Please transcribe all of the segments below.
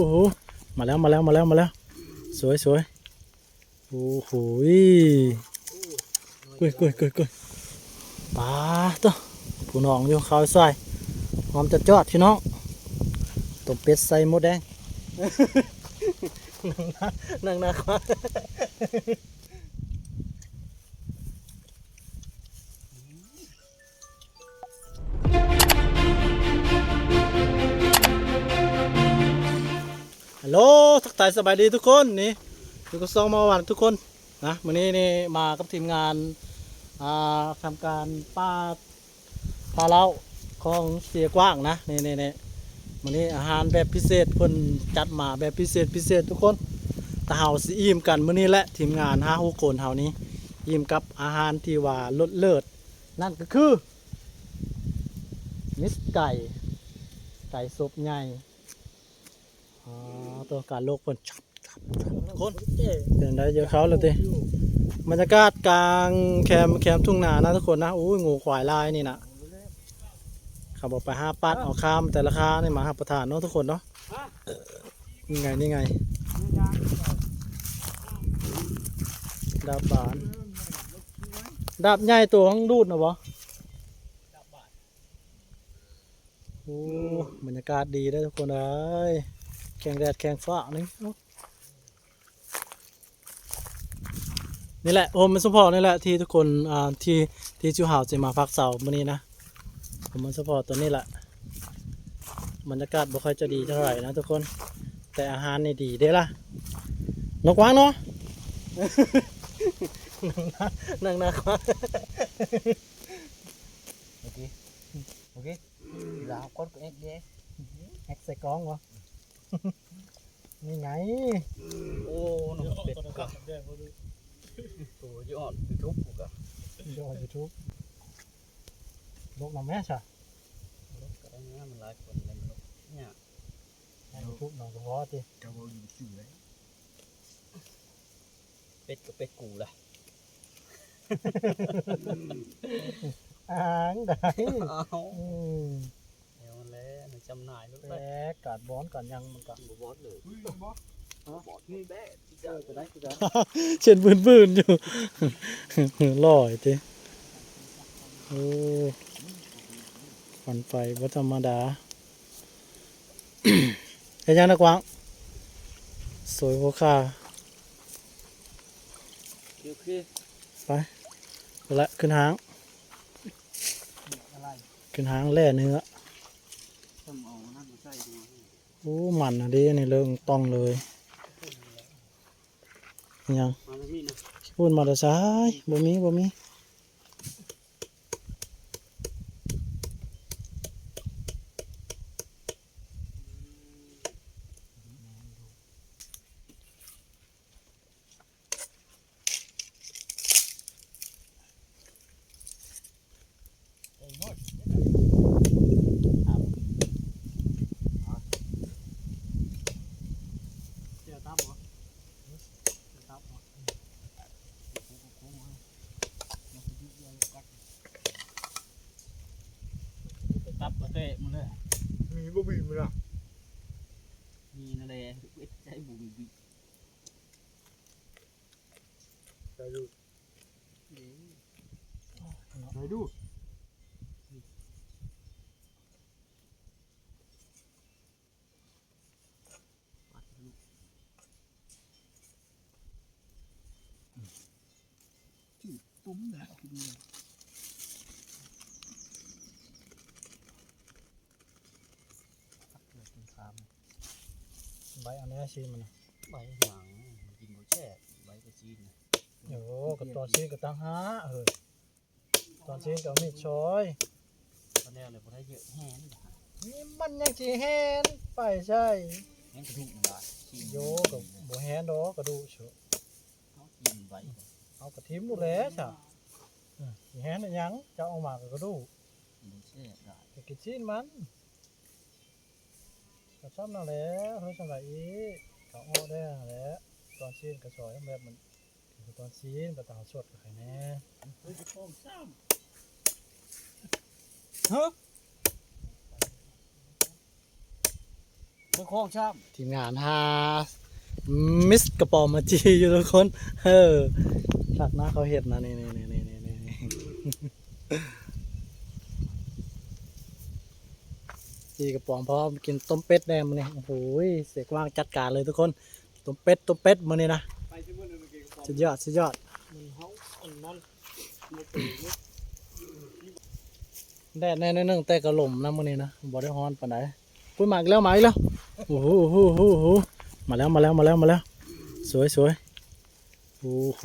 ໂອ້ ມາແລ້ວ ມາແລ້ວ ມາແລ້ວ ມາແລ້ວ ສວຍ ສວຍ ໂອ້ໂຫຍ ກຸ້ຍ ກຸ້ຍ ກຸ້ຍ ກຸ້ຍ ປາໂທ້ ຜູ້ນ້ອງຢູ່ເຂົ້າຊອຍ ຫອມຈອດໆ ພີ່ນ້ອງ ຕົ້ມເປັດໃສ່ມົດແດງ ນັ່ງໜ້າ ນັ່ງໜ້າຄວາມ. ຮັລໂຫຼ ທັກທາຍສະບາຍດີທຸກຄົນ ນີ້ຢູ່ກັບຊ່ອງໝໍຫວັງທຸກຄົນນະ ມື້ນີ້ນີ້ມາກັບທີມງານ ອ່າ ທຳການປາດ ພາເລົ່າຂອງເສຍກວ້າງນະ ນີ້ໆໆ ມື້ນີ້ອາຫານແບບພິເສດ ເພິ່ນຈັດມາແບບພິເສດ ພິເສດທຸກຄົນ ແຕ່ເຮົາຊິອີ່ມກັນມື້ນີ້ແຫຼະ ທີມງານຫ້າຫົກຄົນເຮົານີ້ ອີ່ມກັບອາຫານທີ່ວ່າເລີດໆ ນັ້ນກໍຄື ມິດໄກ່ ໄກ່ສົບໃຫຍ່ ອໍ ໂຕການໂລກເພິ່ນ ທຸກຄົນ ເປັນໃດ ເຈີເຂົາແລ້ວຕິ ບັນຍາກາດກາງແຄມ ແຄມທົ່ງນານະທຸກຄົນນະ ໂອ້ຍ ງົວຄວາຍຫຼາຍນີ້ນະ ເຂົາບອກໄປຫາປັດເອົາຄາມແຕ່ລະຄານີ້ມາຮັບປະທານເນາະທຸກຄົນເນາະ ນີ້ໄງ ນີ້ໄງ ດາບບານ ດາບໃຫຍ່ໂຕຂອງດູດນະບໍ? ໂອ້ ບັນຍາກາດດີເດີທຸກຄົນເອີຍ ແຄງແດດແຄງຟ້ານີ້ ນີ້ແຫຼະ ຮົ່ມໄມ້ສົມພໍນີ້ແຫຼະ ທີ່ທຸກຄົນ ອ່າ ທີ່ ທີ່ຈຸເຮົາຊິມາພັກເຊົາມື້ນີ້ນະ ຮົ່ມໄມ້ສົມພໍຕົວນີ້ແຫຼະ ບັນຍາກາດບໍ່ຄ່ອຍຈະດີເທົ່າໃດນະທຸກຄົນ ແຕ່ອາຫານນີ້ດີເດ້ລະ ນົກຫວ່າງເນາະ ນັ່ງໜ້າຄວາມ ໂອເຄ ໂອເຄ ລາວຄົນກໍເອັກເດ້ ແອັກໃສ່ກ້ອງບໍ່? ນີ້ໄງ ໂອ້ ນ້ອງເປັດກະ ໂອ້ ຢູ່ອອນຢູທູບກະ ຢູ່ອອນຢູທູບ ລົກນຳແມ່ຊະ ລົກກະໄດ້ນະ ມັນຫຼາຍຄົນແລ້ວມັນລົກຍາກ ໃນຢູທູບນ້ອງກໍພໍຕິ ເຈົ້າເວົ້າຢູ່ຊື່ໄດ ເປັດກໍເປັດກູລະ ອ້າງໄດ້ ອ້າວ ອືມ ແນວນັ້ນແຫຼະ ມັນຈຳໜ່າຍໂລດ ແຕ່ກາດບອນກາດຫຍັງມັນກະບໍ່ບອດເລີຍ ບໍ່ບອດ ເອີ ກະໄດ້ຄືກັນ ເຊັ່ນບືນໆຢູ່ ລອຍຕິ ໂອ້ ຄວັນໄຟບໍ່ທຳມະດາ. ເຮັດຫຍັງນະກວາງ? ສວຍຫົວຂາ. ໂອເຄ ໄປ ພຸ້ນລະ ຂຶ້ນຫ້າງ ຂຶ້ນຫ້າງແລ່ເນື້ອ. ໂອ້ ມັນຫັ້ນເດ້ ອັນນີ້ເລີງຕ່ອງເລີຍ. ຫຍັງ? ຂີ້ຝຸ່ນມາແຕ່ໃສ? ບໍ່ມີ ບໍ່ມີ. ຕັບກະແຕກໝົດເລີຍ. ມີບໍ່ບີບມັນລະ? ມີນັ້ນແຫຼະ ໃຊ້ບໍ່ບີບ. ໃສ່ດູ ໃສ່ດູ. ໃບອັນນີ້ຊີ້ນມັນນະ ໃບຫຍັງ ມັນກິນບໍ່ແຊບ ໃບກະຊີ້ນນະ. ໂອ້ ກະຕອນຊີ້ນກະຕ່າງຫາກເຮີ້ຍ. ຕອນຊີ້ນກະເອົາມີດຊອຍ ຕອນແລ້ວເລີຍບໍ່ໄດ້ເຍາະແຮງ. ນີ້ມັນຍັງຊິແຮງໄປໃສ? ແຮງກະດູກມັນຫຼາຍ. ໂຢ ກະບໍ່ແຮງດອກກະດູກ. ເອົາຖິ້ມໄວ້ ເອົາກະຖິ້ມໂລດແຫຼະຊະ. ເອີ ຊິແຮງໄດ້ຫຍັງ? ເຈົ້າເອົາມາກະກະດູກ ບໍ່ແຊບຫຼາຍ. ກະກິນຊີ້ນມັນ ກະຊ່ຳນັ້ນແຫຼະ ເຮີ້ຍ ຊ່ຳໃດອີກ ກະອອກແດ່ຫັ້ນແຫຼະ. ຕອນຊີ້ນກະຊອຍແບບມັນ ຕອນຊີ້ນກະຕາງສົດກະໄຄແນ່. ເຮີ້ຍ ຂອງຊ້ຳ ຮະ? ເບິ່ງໂຄງຊ້ຳ ທີມງານຫາມິດກະປອມມາຈີ່ຢູ່ທຸກຄົນ. ເອີ ຄັກນະ ເຂົາເຮັດນະ ນີ້ໆໆໆ ຈີ່ກະປອມ ພ້ອມກິນຕົ້ມເປັດແດ່ມື້ນີ້. ໂອ້ໂຫ ເສກວ່າງຈັດການເລີຍທຸກຄົນ. ຕົ້ມເປັດ ຕົ້ມເປັດມື້ນີ້ນະ ສຸດຍອດ ສຸດຍອດ. ແດດແດ່ໜ້ອຍໜຶ່ງ ແຕ່ກໍລົມນະມື້ນີ້ນະ ບໍ່ໄດ້ຮ້ອນປານໃດ. ປຸ້ຍ ມາອີກແລ້ວ ມາອີກແລ້ວ. ໂອ້ໂຫ ໂອ້ໂຫ ໂອ້ໂຫ ມາແລ້ວ ມາແລ້ວ ມາແລ້ວ ມາແລ້ວ. ສວຍ ສວຍ. ໂອ້ໂຫ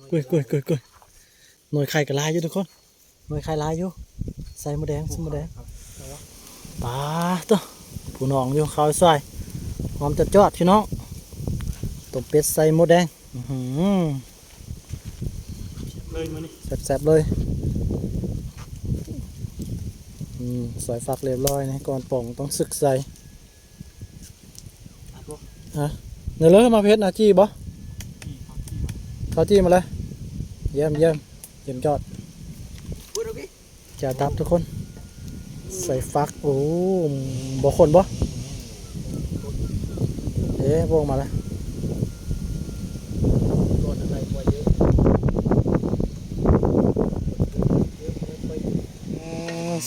ກຸ້ຍ ກຸ້ຍ ກຸ້ຍ ກຸ້ຍ. ໜ່ວຍໄຂ່ກໍຫຼາຍຢູ່ທຸກຄົນ ໜ່ວຍໄຂ່ຫຼາຍຢູ່. ໃສ່ໝົດແດງ ໃສ່ໝົດແດງ. ປາໂຕ ຜູ້ນ້ອງຢູ່ ເຂົ້າຊອຍ ຫອມຈອດໆ ພີ່ນ້ອງ. ຕົ້ມເປັດໃສ່ໝົດແດງ. ອືຫື ເລີຍມື້ນີ້ ແຊບໆ ເລີຍ. ອືມ ຊອຍຝັກລຽບຮ້ອຍນີ້ ກ່ອນປົງຕ້ອງສຶກໃສ່. ຮະ ນີ້ເລີຍ ມາເພັດນະ ຈີ່ບໍ່? ເຂົ້າຈີ່ມາເລີຍ. ຢ້ຽມ ຢ້ຽມ ຢ້ຽມຍອດ. ແຈ່ວຕັບທຸກຄົນ ໃສ່ຝັກ. ໂອ້ ບໍ່ຄົນບໍ່? ເດ້ ໂບກມາແລ້ວ.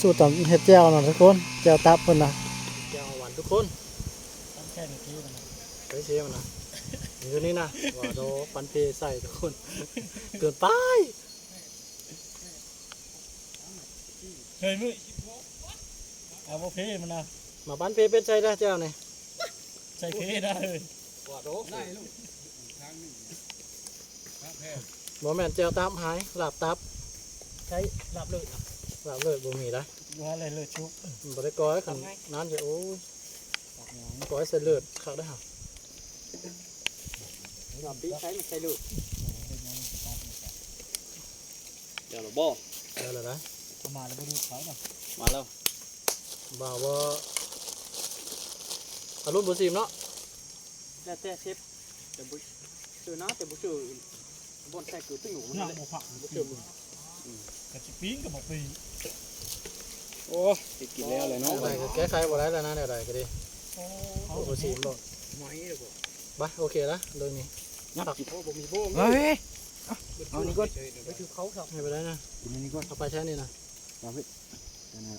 ສູດຕຳເຮັດແຈ່ວນະທຸກຄົນ ແຈ່ວຕັບເພິ່ນນະ ແຈ່ວຫວານທຸກຄົນ. ຕຳແຄ່ນີ້ຄືມັນນະ ເອີ ເຊມັນນະ ຢູ່ນີ້ນະ ວ່າໂດ ປັນເພໃສ່ທຸກຄົນ ເກີນໄປ. ເຮີ້ຍ ມື້ ເອົາບໍ່ເພມັນນະ ມາປັນເພເປັດໃສ່ໄດ້ແຈ່ວນີ້ ໃສ່ເພໄດ້ເຮີ້ຍ. ບໍ່ແມ່ນແຈ່ວຕັບຫາຍ ລາບຕັບ. ໃຊ້ລາບເລີດນະ ລາບເລີດບໍ່ມີໄດ໋ ບໍ່ໄດ້ເລີດຊຸກ ບໍ່ໄດ້ກ່ອຍ. ຄັນນັ້ນຈະ ໂອ້ຍ ກ້ອຍໃສ່ເລືອດຄັກເດ້. ລາບປີກໃສ່ ໃສ່ເລືອດ. ແລ້ວບໍ່? ແລ້ວລະໄດ໋. ເຂົ້າມາແລ້ວບໍ່ດູດເຂົານະ. ມາແລ້ວ. ບ່າວບໍ່ ອາລຸນບໍ່ຊີມເນາະ. ແລ້ວແຕ່ເຊັບ ແຕ່ບໍ່ ເຈີນະ ແຕ່ບໍ່ເຈີ ບ່ອນໃສ່ເກືອໄປຫຍັງມັນ ຍັງບໍ່ພັກ ບໍ່ເຈີ. ອືມ ກະຊິປີ້ງກະບໍ່ປີ້ງ. ໂອ້ຍ ຊິກິນແລ້ວແຫຼະເນາະ ໄດ້ກໍແກ້ໄຂບໍ່ໄດ້ແລ້ວນະ ແນວໃດກໍດີ. ໂອ້ ບໍ່ຊີມບໍ່ ໄໝແລ້ວບໍ່. ບາ ໂອເຄລະ ເລື່ອງນີ້ ຍັບກິນ. ໂອ້ ບໍ່ມີໂບງ. ເຮີ້ຍ ເອົານີ້ກ່ອນ ໄປຖືເຂົາຊະ ໃຫ້ບໍ່ໄດ້ນະ. ກິນອັນນີ້ກ່ອນ ເອົາໄປແທ້ນີ້ນະ. ມາເພິ່ນ ອັນນັ້ນລະ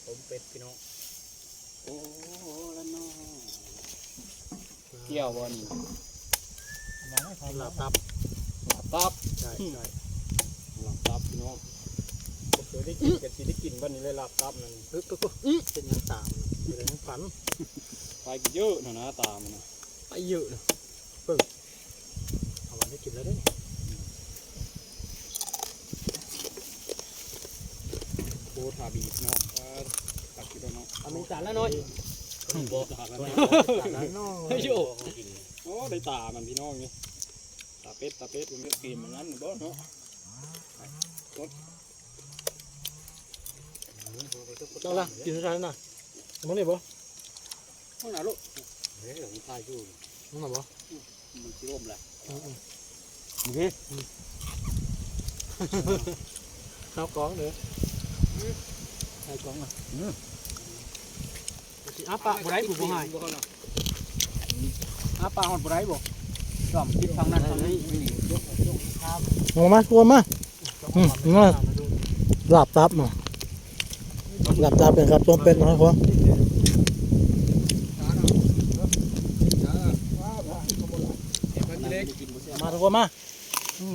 ຕົ້ມເປັດພີ່ນ້ອງ. ໂອ້ ລະເນາະ. ກ່ຽວບໍ່ນີ້? ລາບຕັບ ລາບຕັບ. ໃຊ່ ອືມ ໃຊ່ ລາບຕັບພີ່ນ້ອງ. ບໍ່ເຄີຍໄດ້ກິນ ກະຊິໄດ້ກິນບັດນີ້ແຫຼະ ລາບຕັບນັ້ນ. ເອີ ເປັນຫຍັງຕາມັນ ເປັນຫຍັງຝັນ ໄປເຢີະນະ ຕາມັນນະ ໄປເຢີະນະ. ເບິ່ງ ເອົາຫວານໃຫ້ກິນແລ້ວເດ້. ໂອ້ ທາບີບເນາະ ເອີ ຕັກກິນແລ້ວເນາະ. ເອົາແມ່ນຈານລະໜ້ອຍ ບໍ່ ຈານລະໜ້ອຍ. ໂອ້ ໄດ້ຕາມັນພີ່ນ້ອງນີ້ ຕາເປັດ ຕາເປັດ. ມັນກໍກິນມັນນັ້ນບໍ່ເນາະ. ເຈົ້າລະ ກິນໃສ່ນະ ມັນນີ້ບໍ່? ມັນໜາໂລດ ເອີ ມັນຄາຢູ່ ມັນໜາບໍ່? ມັນຊິລົ້ມແຫຼະ. ອືມໆ ນີ້ ເອົາກອງເດີ ໃສ່ກອງນະ. ອືມ ຊິອ້າປາກບໍ່ໄດ້ ຜູ້ບໍ່ໃຫ້ ອ້າປາກຮອດບໍ່ໄດ້ບໍ່? ຈອມຕິດທາງນັ້ນທາງນີ້. ເອົາມາ ຄວມມາ. ອືມ ມາ ລາບຕັບມາ ລາບຕັບເປັນກັບຕົ້ມເປັດເນາະ ພວກ ມາທຸກຄົນມາ. ອື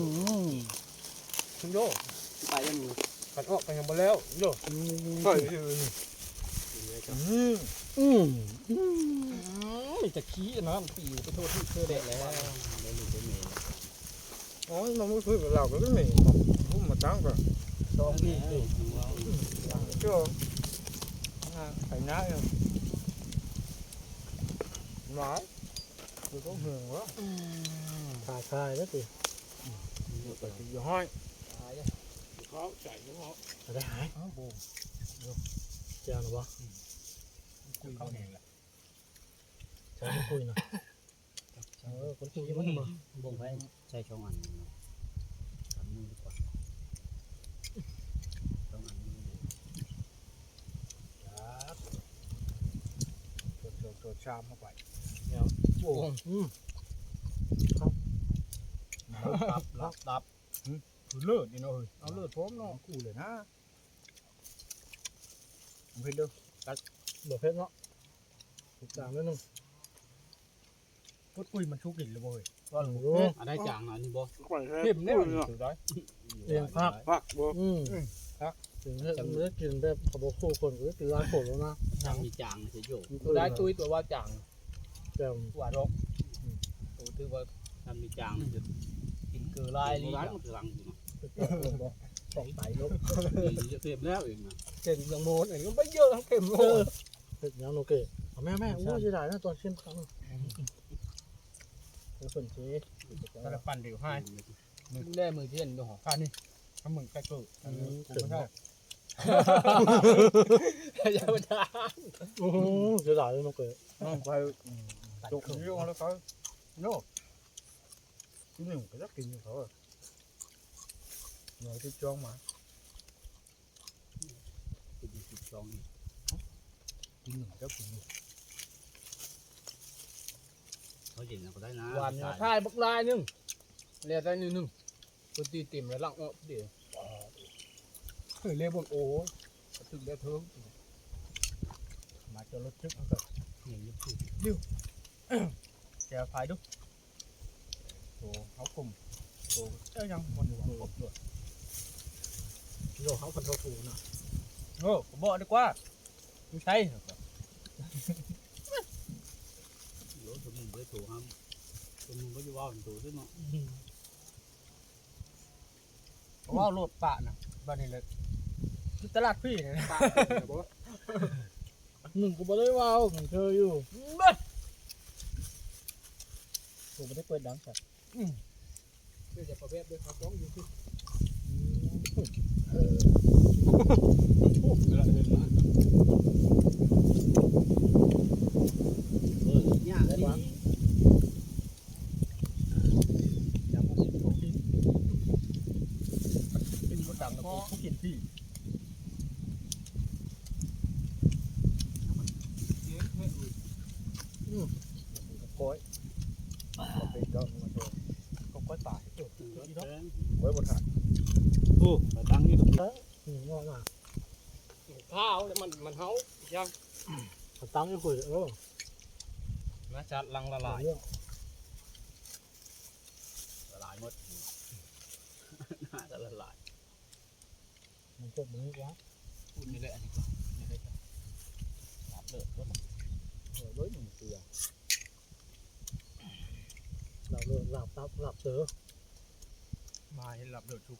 ມ ໂຍ ໄປແລ້ວ ຄັນອອກໄປຍັງບໍ່ແລ້ວໂຍ. ອືມ ອືມ ອືມ ມີແຕ່ຂີ້ນະ ປີໄປໂທດທີ່ເທື່ອແດດແລ້ວ. ໂອ້ຍ ມາມື້ຄືນເຮົາກໍມີ ຫຸ້ມມາຕັ້ງກໍສອງປີ ເຈົ້າ ໄປນາເອງ ຫຼາຍ ຄືກໍຫຶງວະ. ອືມ ຖ່າຍໆ ເດີຕິ ໄປຕິ ຢ່າຫ້ອຍ ເຂົ້າໃຈຢູ່ເນາະ. ໄດ້ຫາຍ ອ້າວ ໂບ ແຈ່ວນະບໍ່? ອືມ ຄຸຍເຂົ້າແຮງລະ ໃສ່ຄຸຍນະ. ເອີ ຄົນທີ່ບໍ່ ບໍ່ໄປໃສ່ສອງອັນເນາະ ອັນໜຶ່ງດີກວ່າ ສອງອັນນີ້. ຈັກ ໂດດຊາມເຂົ້າໄປ ແນວ ໂອ້ ອືມ ຕັບ ຕັບ ຕັບ ຫື ຄືເລີດນີ້ເນາະເຮີ້ຍ ເອົາເລີດພ້ອມເນາະ ຄູ່ເລີຍນະ ເຜັດເດີ ຕັດ ບໍ່ເຜັດເນາະ ທຸກຢ່າງໜ້ອຍໜຶ່ງ. ໂອ້ຍ ມັນສຸກດິນແລ້ວບໍ່ເຮີ້ຍ ວ່າ ໂອ້ ອັນໃດຈາງ ອັນນີ້ບໍ່ ຂ້ອຍແທ້ ເຄັມແລ້ວ ນີ້ ໂຕໃດ ເອງຄັກ ຄັກບໍ່ ອືມ ຄັກ ເຖິງເຮັດ ເຮັດກິນແບບເຂົາບໍ່ຄູ່ຄົນ ກໍໄດ້ກິນຫຼາຍຄົນແລ້ວນະ ຍັງມີຈາງຊິໂຍ ໂຕໃດຕຸ້ຍ ໂຕວ່າຈາງ ແຈ່ວ ວ່າດອກ ອືມ ໂຕຖືວ່າ ມັນມີຈາງ ກິນເກືອຫຼາຍ ໂຕໃດ ນີ້ ມັນຄືຫຼັງຢູ່ເນາະ ສອງໄຕໂລດ ເຄັມແລ້ວເອງນະ ເຄັມເລື່ອງໂມດ ອັນນີ້ມັນບໍ່ເຢີະ ເຄັມໂລດ ເຮັດຫຍັງໂອເຄ ເອົາແມ່ໆ ໂອ້ຍ ເສຍດາຍນະ ຕອນຊິມຄັ້ງ ເອີ ເພິ່ນຊິ ຕະລະປັນເດວໃຫ້ ອືມ ມື້ແລກມື້ທີ່ເຫັນຢູ່ຫອ ຂ້ານີ້ ຖ້າມຶງໃກ້ເກີດ ອືມ ເກີດບໍ່ໄດ້ ຢ່າມາຖາມ ໂອ້ໂຫ ເສຍດາຍເລີຍນ້ອງເກີດ ນ້ອງໄປ ອືມ ຕົກຢູ່ແລ້ວເຂົາ ໂນ ທີ່ໜຶ່ງກໍຢາກກິນຢູ່ເຂົາ ໜ່ວຍທີ່ຈອງມາ ກິນສິບສອງນີ້ ກິນໜຶ່ງເຈົ້າກິນຢູ່ ເຂົາກິນແລ້ວກໍໄດ້ນະ ຫວານນີ້ຂາຍບັກຫຼາຍໜຶ່ງ ເຫຼືອແຕ່ໜ້ອຍໜຶ່ງ ເພິ່ນຕີເຕັມແລ້ວຫຼັກອອກເດ ເຮີ້ຍ ເລເບິ່ງ ໂອ້ຍ ກະຖືກແລ້ວເທີງ ມາຈອດລົດຈຶກ ເຮົາກໍຍິງຢູ່ ແຈວພາຍດຸ ໂຕເຮົາກົມ ໂຕເຈົ້າຍັງມັນຢູ່ຄົບດ້ວຍ ໂລເຮົາຄັນເຮົາໂຕນະ ໂອ້ ບໍ່ດີກວ່າ ຢູ່ໃສ ໂລ ຕົວໜຶ່ງບໍ່ໄດ້ໂຕຫ້ຳ ຕົວໜຶ່ງບໍ່ໄດ້ເວົ້າໂຕຊະເນາະ ອືມ ເວົ້າໂລດປະນະ ບາດນີ້ແຫຼະ ຢູ່ຕະຫຼາດພີ້ນີ້ນະ ປະນະບໍ່ ໜຶ່ງກໍບໍ່ໄດ້ເວົ້າ ມັນເທີຢູ່ ເບິ່ງ ໂອ້ ບໍ່ໄດ້ເປີດດັງຊະ ອືມ ເຈົ້າຢ່າປະແບບເດີ ເຂົາຕ້ອງຢູ່ ອືມ ເອີ ເອີ ຍາກອີ່ຫຼີ ຈຳບໍ່ຜິດ ເປັນຄົນດັງແລ້ວກໍຜູ້ກິນທີ່ ອືມ ກ້ອຍ ເປັນເຈົ້າມາໂຕ ກໍກ້ອຍປາ ເອີ ໂອ້ຍ ບໍ່ທັນ ໂອ້ ໄປຕັ້ງຢູ່ ອືມ ງອກມາ ຂາວແລ້ວມັນ ມັນເຫົ່າອີກຢ່າງ ໄປຕັ້ງຢູ່ພຸ້ນ ເອີ ໜ້າຈະລັງລະລາຍ ລະລາຍໝົດ ໜ້າຈະລະລາຍ ມັນເກີດບໍ່ຮູ້ວ່າ ພຸ້ນນີ້ແຫຼະ ອັນນີ້ກໍນີ້ແຫຼະ ລາບເລີດ ເບິ່ງເທື່ອ ລາບເລີດ ລາບຕັບ ລາບເສືອ ມາເຫັນລາບເລີດສຸກ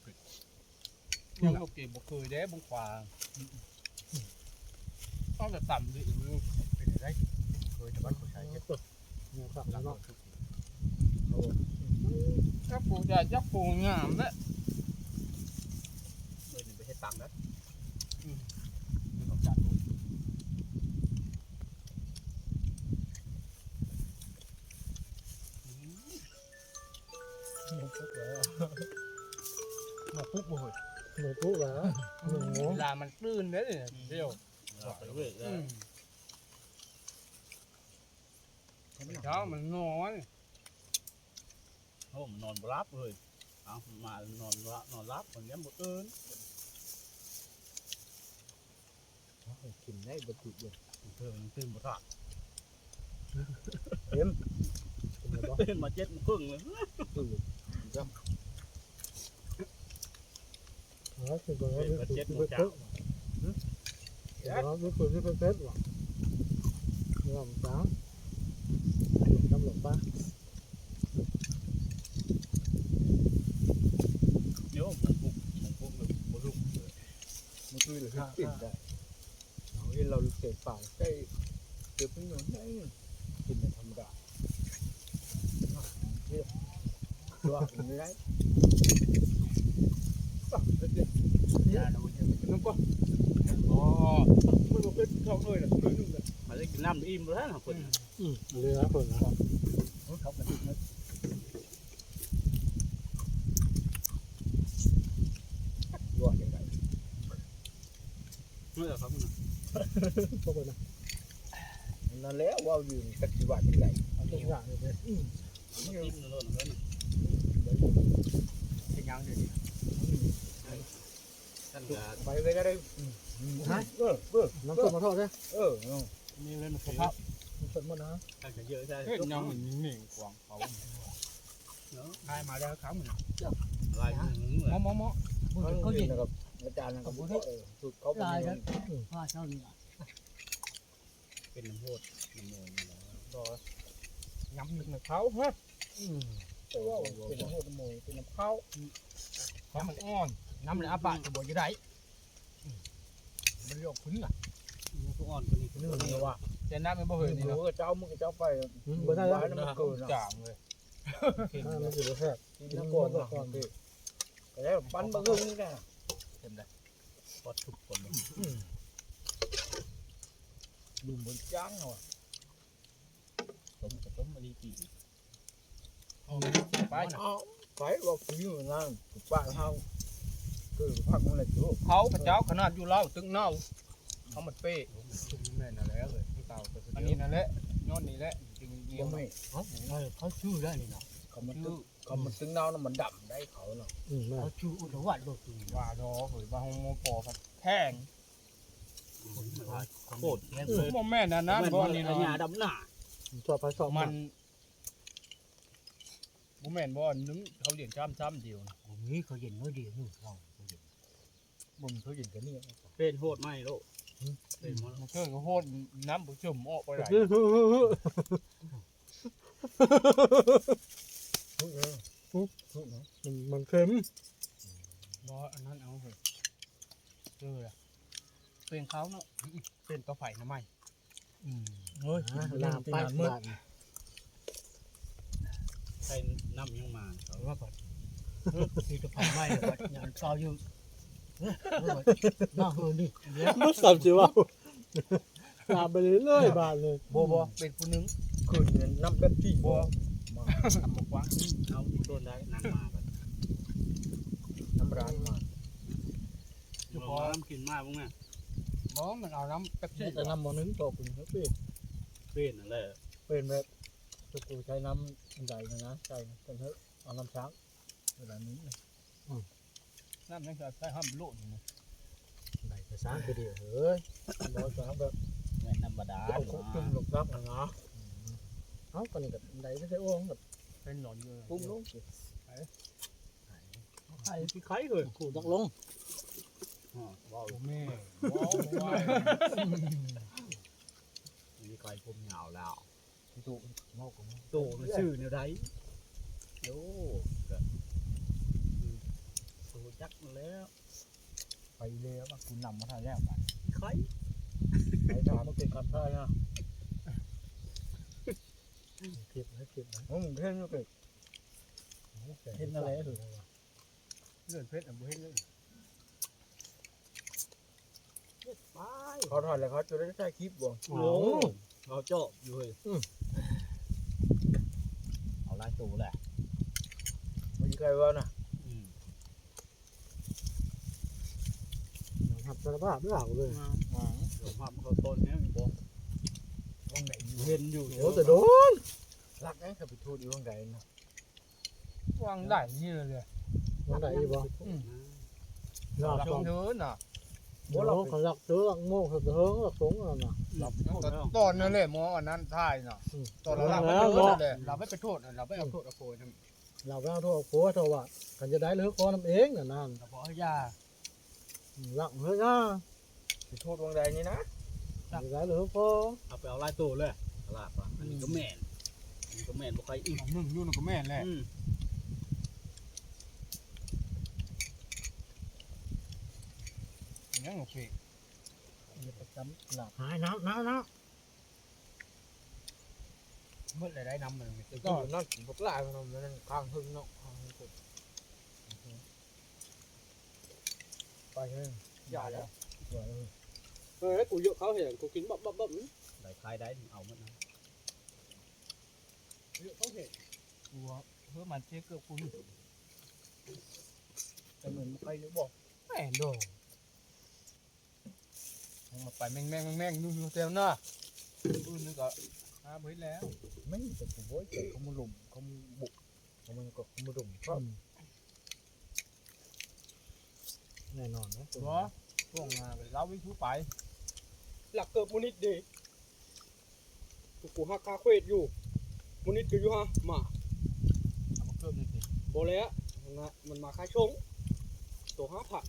ຍັງບໍ່ເກ ບໍ່ເຄີຍເດ້ ບົງຂວາ ອືມ ຕ້ອງຈະຕຳດີ ເປັນໄດ້ ເຄີຍແຕ່ບ້ານຜູ້ຊາຍເຮັດ ເອີ ຍັງຄັກເນາະ ຈັກປູຈະ ຈັກປູງາມເດ້ ເອີ ນີ້ໄປເຮັດຕັງເດ້ ອືມ ອືມ ມາປຸກແລ້ວ ມາປຸກບໍ່ເຮີ້ຍ ມາປຸກແລ້ວ ອືມ ເວລາມັນຕື່ນເດ້ ອືມ ດຽວ ອືມ ເຊົ້າມັນນອນ ໂອ້ ມັນນອນບໍ່ຫຼັບເລີຍ ເອົາ ມານອນ ນອນຫຼັບ ມັນຍັງບໍ່ຕື່ນ. ເອົາ ກິນໄດ້ບໍ່ຕິດເດ້ ເອີ ມັນຕື່ນບໍ່ທັນ ເຕັມ ກິນໄດ້ບໍ່? ຕື່ນມາເຈັດໂມງເຄິ່ງເລີຍ ເອີ ຈ້ຳ ເອີ ກິນໄດ້ບໍ່? ເຈັດໂມງເຊົ້າ ເອີ ກິນໄດ້ບໍ່? ກິນໄດ້ບໍ່? ກິນໄດ້ບໍ່? ກິນໄດ້ບໍ່? ໂອ້ ໝູປຸກ ໝູປຸກ ບໍ່ລຸກເລີຍ ມື້ຄືນເລີຍ ກິນໄດ້ ເຮົາເຫັນລາວເກັບປາ ໃສ່ເກັບໄວ້ໜ້ອຍໜຶ່ງ ກິນແບບທຳມະດາ ເຮັດຕົວກິນໄດ້ ນ້ຳປະ ອໍ ມັນບໍ່ເປັນເຂົ້າໜ້ອຍນະ ໜ້ອຍໜຶ່ງນະ ມາໄດ້ກິນນ້ຳອີ່ມແລ້ວນະ ເພິ່ນ ອືມ ເຫຼືອເພິ່ນນະ ເຂົາກໍ ລວກຈັ່ງໃດ ເມື່ອເຂົານະ ເຂົາເບິ່ງນະ ນັ້ນແຫຼະ ເວົ້າຢູ່ຈັກຊິວ່າຈັ່ງໃດ ເອົາຈັກຢ່າງເລີຍເດ້ ອືມ ເປັນຫຍັງເດ ອືມ ໄປເລີຍກໍໄດ້ ອືມ ຮະ ເອີ ເອີ ນ້ຳສົ້ມມາທອດເດ້ ເອີ ເນາະ ມີເລີຍ ມັນສົດໝົດນະ ເຮັດຫຍັງມັນມີກວາງເຂົາ ຂາຍມາແລ້ວຄັ້ງ ຫຼາຍ ເໝາະ ເໝາະ ເຂົາເຢັນ ອາຈານນັ້ນກໍບໍ່ໄດ້ ເອີ ສູດເຂົາເປັນ ອືມ ເປັນນ້ຳໂພດນ້ຳໂມນີ້ແຫຼະ ບໍ່ ຍຳເປັນນ້ຳເຂົ້າ ຮະ ອືມ ແຕ່ວ່າເປັນນ້ຳໂພດນ້ຳໂມ ເປັນນ້ຳເຂົ້າ ອືມ ເຂົ້າມັນອ່ອນ ຍຳແລ້ວອາປາກກໍບໍ່ຢູ່ໄດ້ ອືມ ມັນຢອກຂຶ້ນນະ ມັນຄືອ່ອນກວ່ານີ້ ນີ້ວ່າ ແຕ່ນ້ຳມັນບໍ່ເຄີຍນີ້ເນາະ ເຈົ້າ ມື້ເຈົ້າໄປ ອືມ ບໍ່ໄດ້ລະ ມັນເກີນນະ ຈາງເລີຍ ມັນຊິບໍ່ແຊບ ກິນແລ້ວກ່ອນ ແລ້ວປັນມື້ນີ້ນະ ເຫັນໄດ ປອດທຸບກ່ອນ ອືມ ລຸມເບິ່ງຈ້າງເນາະ ຕົ້ມກໍຕົ້ມມາດີປີ ເອົາໄປ ເອົາໄປ ວ່າຄືຢູ່ນັ້ນ ປາເຮົາ ຄືພັກນັ້ນແຫຼະ ເຂົາພະເຈົ້າຂະໜາດຢູ່ລາວຕຶກເນົ່າ ເຮົາມັນເປ້ ແມ່ນນັ້ນແຫຼະເອີຍ ອັນນີ້ນັ້ນແຫຼະ ຍ້ອນນີ້ແຫຼະ ຈຶ່ງໜຽວ ບໍ່ແມ່ນ ເຂົາ ເຂົາຊື່ໄດ້ນີ້ນະ ເຂົາມັນຕຶກ ເຂົາມັນຕຶກເນົ່ານະ ມັນດຳໄດ໋ເຂົານະ ອືມ ເຂົາຊື່ອຸດຫວັດບໍ່ຄື ວ່າດອກເຮີຍ ວ່າເຮົາໝໍພໍພັດແພງ ໂຄດ ບໍ່ແມ່ນອັນນັ້ນ ບໍ່ອັນນີ້ ຍາດຳໜ້າ ຊອບໃຜຊອບມັນ ມັນ ບໍ່ແມ່ນບໍ່ ອັນໜຶ່ງເຂົາເຢັນຊ້ຳຊ້ຳດຽວນະ ບໍ່ມີ ເຂົາເຢັນໜ້ອຍດຽວໜຶ່ງ ເຂົາເຢັນ ບໍ່ມີ ເຂົາເຢັນກະນີ້ ເປັນໂຫດໃໝ່ໂລ ເປັນ ມັນເຄີຍກໍໂຫດ ນ້ຳບໍ່ເຊິ່ມອອກໄປໄດ້ ມັນ ມັນເຄັມ ບໍ່ ອັນນັ້ນເອົາເຮີຍ ເອີ ເປັນເຂົາເນາະ ເປັນຕໍ່ໄຟນະໃໝ່ ອືມ ໂອ້ຍ ລາມໄປບາດນີ້ ໃສ່ນ້ຳຍັງມາ ເອົາວ່າບັດ ເອີ ມີແຕ່ໄຟໄໝ້ບັດ ຍັງເກົ່າຢູ່ ເອີ ມາເຮີນີ້ ບໍ່ຊ້ຳຊິເວົ້າ ລາມໄປເລື້ອຍໆ ບາດນີ້ ບໍ່ ບໍ່ ເປັນຜູ້ໜຶ່ງ ຄືນນັ້ນນ້ຳແປັບຊີ ບໍ່ ມາ ນ້ຳບໍ່ກວ້າງ ເອົາໂດນໄດ້ ນ້ຳມາບັດ ນ້ຳຮ້ານມາ ຄືພໍນ້ຳກິນມາເບິ່ງແມ່ ບໍ່ ມັນເອົານ້ຳແປັບຊີ ແຕ່ນ້ຳບໍ່ໜຶ່ງ ຕໍ່ກິນເປັນ ເປັນນັ້ນແຫຼະ ເປັນແບບ ຕົວໃຊ້ນ້ຳອັນໃດນະ ໃສ່ກັນເຖາະ ເອົານ້ຳຊ້າງ ເວລານີ້ ອືມ ນ້ຳຍັງໃສ່ຫ້ຳໂລດນີ້ ໄດ້ແຕ່ຊ້າງຄືດຽວເຮີຍ ບໍ່ຊ້າງແບບ ແມ່ນທຳມະດາ ເອົາຄຸກຕຶງລົງກັບຫັ້ນນະ ອືມ ເອົ້າ ປານນີ້ກໍໄດ້ແຕ່ໂອ່ງ ເປັນໜອນຢູ່ ປຸ້ມລົງ ໄຂ່ ຊິໄຂ່ເຮີຍ ຜູ້ຕັກລົງ ອ້າວ ເວົ້າແມ່ ເວົ້າແມ່ ມີໄຂ່ຜົມຍາວແລ້ວ ຕູ້ ຕູ້ມັນຊື່ແນວໃດ ໂອ້ ກໍ ອືມ ຮູ້ຈັກຫັ້ນແລ້ວ ໄປແລ້ວ ກູນຳມາໄທແລ້ວບາດ ໄຂ່ ໄຂ່ຖາມມາເປັນຄຳໄທນະ ເກັບໄວ້ ເກັບໄວ້ ອືມ ເຫັນຢູ່ ເກັບ ເຫັນແນວໃດ ເຫັນແນວໃດ ເລື່ອນເພັດນະ ບໍ່ເຫັນເລີຍ ເຮັດໄປ ເຂົາຖ່າຍແລ້ວເຂົາຈະໄດ້ຖ່າຍຄລິບບໍ່ ໂອ້ ເຂົາເຈາະຢູ່ເຮີຍ ອືມ ເອົາຫຼາຍໂຕແຫຼະ ບໍ່ມີໃຜເວົ້ານະ ອືມ ຍອມຮັບສາລະພາບເລີຍ ອືມ ຍອມຮັບເຂົາຕົ້ນແຮງບໍ່ ວ່າງໃດ ເຫັນຢູ່ ໂອ້ ແຕ່ໂດນ ລັກນະ ເຂົາໄປທູດຢູ່ວ່າງໃດນະ ວ່າງໃດນີ້ເລີຍ ວ່າງໃດອີກບໍ່ ອືມ ລັກເດີນນະ ບໍ່ລັກ ເຂົາລັກເດີນ ລັກໂມກ ລັກເດີນ ລັກສົງນັ້ນນະ ລັກຕອນນັ້ນແຫຼະ ໝໍອັນນັ້ນຖ່າຍນະ ອືມ ຕອນລັກໄປໂທດນັ້ນແຫຼະ ລັກໄປໂທດ ລັກໄປເອົາໂທດເອົາໂພຍນຳ ລັກໄປເອົາໂທດເອົາໂພຍ ເພາະວ່າຄັນຈະໄດ້ເລີຍຂໍນຳເອງນະນັ້ນ ກໍບໍ່ເອົາຢາ ອືມ ລັກເລີຍນະ ຊິໂທດວ່າງໃດນີ້ນະ ຢາກໄດ້ເລີຍພໍ ເອົາໄປເອົາຫຼາຍໂຕເລີຍ ຕະຫຼາດວ່າ ອັນນີ້ກໍແມ່ນ ອັນນີ້ກໍແມ່ນ ບໍ່ໃຄ່ອຶດ ອັນໜຶ່ງຢູ່ນັ້ນກໍແມ່ນແຫຼະ ອືມ ຍັງໂອເຄ ປະຈຳຕະຫຼາດ ຫາຍ ໜາວ ໜາວ ໜາວ ໝົດແລ້ວໄດ໋ນ້ຳມັນ ແຕ່ກ່ອນນັ້ນບັກຫຼາຍ ມັນຄ້າງເທິງເນາະ ຄ້າງເທິງ ໄປເລີຍ ຢ່າແລ້ວ ເອີຍ ກູຢກເຂົ້າແຫ້ງ ກູກິນບັບໆ ໄດ້ຂາຍໄດ້ ເອົາໝົດນະ ຢກເຂົ້າແຫ້ງ ກູເພິ່ມມັນເຊເກືອບກູ ແຕ່ມັນບໍ່ໄຄຢູ່ບໍ່ ແມ່ນໂດ ມັນໄປແມ່ງໆໆໆ ຢູ່ແຖວໜ້າ ອື່ນມັນກໍ ຫາບໍ່ເຫັນແລ້ວ ແມ່ນແຕ່ກູໂວ້ຍ ເຂົາມາລົມ ເຂົາມາບຸກ ເຂົາມາກໍມາດົມ ອືມ ແນ່ນອນນະ ບໍ່ ຊ່ວງ ອ່າ ລາວວິນທູໄປ ຫຼັກເກີບມູນິດເດ ພວກກູຮັກຄາເຄວດຢູ່ ມູນິດກໍຢູ່ຫັ້ນ ມາ ເອົາມາເກີບນີ້ຕິ ບໍ່ແລ້ວ ມັນມາ ມັນມາຂາຍສົ່ງ ໂຕຫ້າພັນ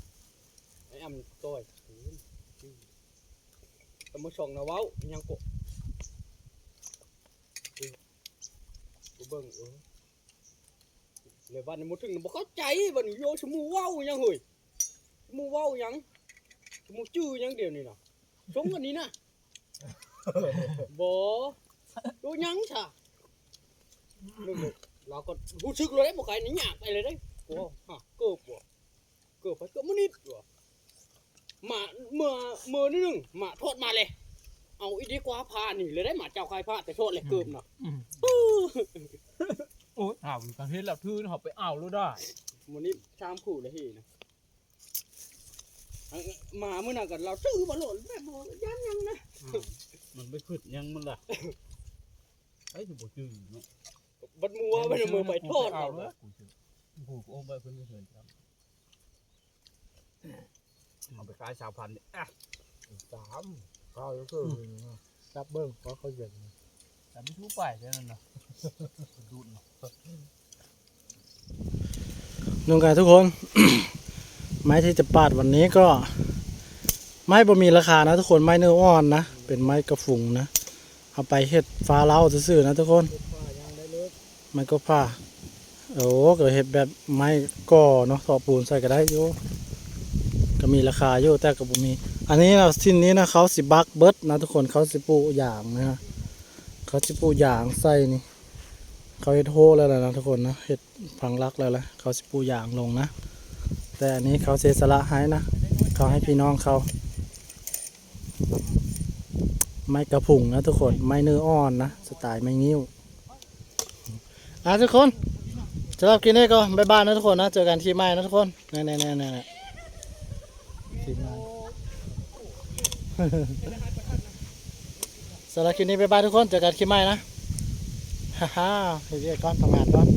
ໄອ້ອຳຕ່ອຍ ຕຳມາຊ່ອງນະເວົ້າ ອີຫຍັງກໍ ໄປເບິ່ງ ເອີ ແລ້ວບັດນີ້ມາເຖິງ ບໍ່ເຂົ້າໃຈ ບັດນີ້ ໂຍ ຊຸມູເວົ້າຫຍັງເຮີ້ຍ ຊຸມູເວົ້າຫຍັງ ຊຸມູຈື່ຫຍັງດຽວນີ້ນະ ຊົງອັນນີ້ນະ ບໍ່ ໂຕຫຍັງຊະ ລາວກໍຮູ້ສຶກເລີຍ ບໍ່ໄກນີ້ຍາກໄປເລີຍເດ້ ໂອ້ ຮະ ເກີບບໍ່ ເກີບໄປເກືອບມື້ນິດວ່າ ມາເມື່ອ ເມື່ອໜຶ່ງ ມາທອດມາເລີຍ ເອົາອີດີກວ່າພາໜີເລີຍໄດ້ ມາເຈົ້າຂາຍພາແຕ່ທອດແລ້ວເກີບນະ ອືມ ໂອ້ຍ ຫາກະເຫັນແລ້ວຖືເຮົາໄປເອົາໂລດໄດ້ ມື້ນີ້ສາມຄູ່ລະເຮນະ ມາມື້ນັ້ນກໍລາວຊື້ມາໂລດ ແບບບໍ່ຢ້ານຫຍັງນະ ອືມ ມັນໄປຄຶດຫຍັງມັນລະ ໃຜຊິບໍ່ຈື່ເນາະ ບັດມື້ວານ ບັດມື້ໄປທອດເອົາ ເອົາເລີຍ ຜູ້ໂອ້ ບໍ່ເພິ່ນເຄີຍ ເອົາໄປຂາຍຊາວພັນນີ້ ອ່ະ ສາມ ເຂົາເລີຍ ອືມ ຈັບເບິ່ງ ເຂົາ ເຂົາເຢັນ ຈັບໄປທູໄປແຕ່ນັ້ນນະ ດູດເນາະ ນຸ່ງກາຍທຸກຄົນ ໄມ້ທີ່ຈະປາດວັນນີ້ກໍ ໄມ້ບໍ່ມີລາຄານະທຸກຄົນ ໄມ້ເນີອ່ອນນະ ເປັນໄມ້ກະຟຸງນະ ເອົາໄປເຮັດຝາເລົ້າຊື່ໆນະທຸກຄົນ ໄມ້ກົກພ້າ ໂອ້ ກໍເຮັດແບບໄມ້ກໍ່ເນາະ ເທາະປູນໃສ່ກໍໄດ້ຢູ່ ກໍມີລາຄາຢູ່ ແຕ່ກໍບໍ່ມີ ອັນນີ້ນະ ຖິ່ນນີ້ນະ ເຂົາຊິບັກເບິດນະທຸກຄົນ ເຂົາຊິປູກຢາງນະ ເຂົາຊິປູກຢາງໃສ່ນີ້ ເຂົາເຮັດໂຮແລ້ວລະນະທຸກຄົນນະ ເຮັດຝັງຫຼັກແລ້ວລະ ເຂົາຊິປູກຢາງລົງນະ ແຕ່ອັນນີ້ເຂົາເສຍສະຫຼະໃຫ້ນະ ເຂົາໃຫ້ພີ່ນ້ອງເຂົາ ໄມ້ກະພຸງນະທຸກຄົນ ໄມ້ເນີອ່ອນນະ ສະໄຕໄມ້ງິ້ວ ອ່າ ທຸກຄົນ ສຳລັບຄລິບນີ້ກໍບາຍບາຍນະທຸກຄົນນະ ເຈີກັນຄລິບໃໝ່ນະທຸກຄົນ ແນ່ໆໆໆ ຄລິບໃໝ່ ສຳລັບຄລິບນີ້ບາຍບາຍທຸກຄົນ ເຈີກັນຄລິບໃໝ່ນະ ຮາໆ ເຮັດວຽກກ່ອນ ທຳງານກ່ອນ